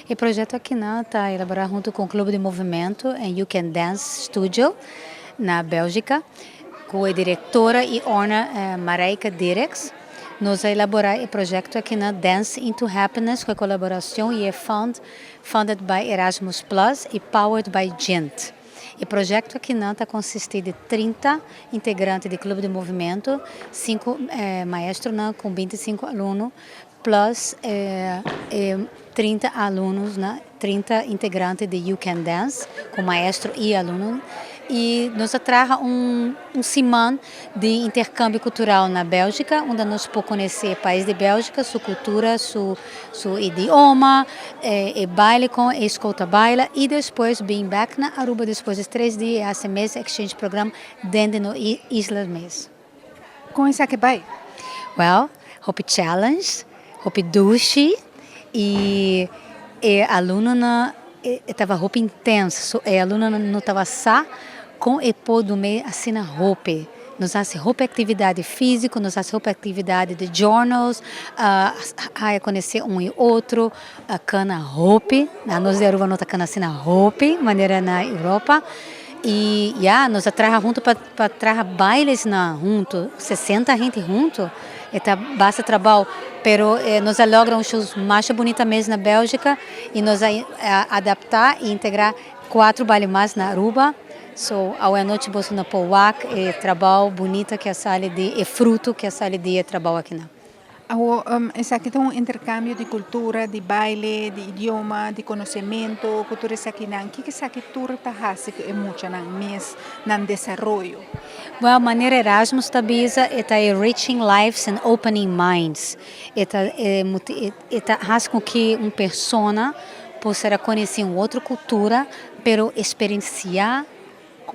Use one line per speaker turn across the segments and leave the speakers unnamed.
E proyecto aki ta elabora hunto cu e Club di Movimento y You Can Dance Studio na Belgica, cu e directora y owner Marijke Dirks. Nos a elabora e proyecto aki na Dance into Happiness cu e colaboracion y e funded by Erasmus Plus y powered by Gint. E proyecto aki ta consisti di 30 integrante di Club di Movimento, 5 maestro cu 25 alumno, plus 30 alumno, 30 integrante di You Can Dance, cu maestro y alumno. Y nos a traha un siman di intercambio cultural na Belgica, unda nos por conoce e pais di Belgica, su cultura, su idioma, e baile cu e scol ta baila, y despues bin back na Aruba despues di 3 dia, e mes exchange program den e isla mes.
Con esaki a bay?
Well, hopi challenge, hopi dushi y alumno tabata hopi intenso, e alumno no tabata sa con e por medio asina hopi. Nos a haci hopi actividad fisico, nos a haci hopi actividad di journals, a conoce un y otro, a cana hopi, na nos di Aruba no ta cana asina hopi, manera na Europa. Y yeah, nos a traha hunto pa traha bailes na hunto, 60 hende hunto. Ta basta trabou, pero nos a logra un show mas bunita mes na Belgica y nos a adapta y integra cuater baile mas na Aruba. So, anochi bo no por wak e trabou bunita cu a sali di e fruto cu a sali di trabou aki na.
Esaki ta un intercambio di cultura, di baile, di idioma, di conocemento, cultura esaki nan. Kico esaki tur ta hasi cu e mucha nan mes nan desaroyo?
Well, manera Erasmus ta bisa, ta enriching lives and opening minds. E ta haci cu cu un persona por conoce un otro cultura, pero experiencia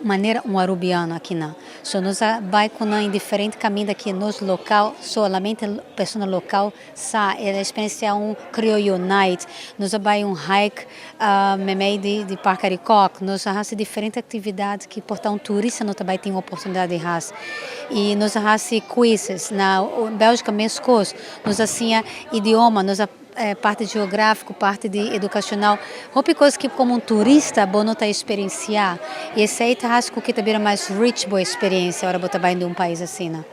manera un arubiano aki no. So nos bay cu un diferente caminda cu nos local, solamente persona local sa, e experiencia un Creole Night, nos bay un hike meimei di Parke Arikok, nos haci diferente actividad cu por ta un turista no tambe tin oportunidad di haci. Y nos haci quizzes, na Belgica mes cos, nos asina idioma, nos parti geografico, parti di educacional. Hopi cos cu como un turista bo no ta experiencia. Y esey ta cu ta mas rich bo experiencia ora bo ta bay den un pais asina.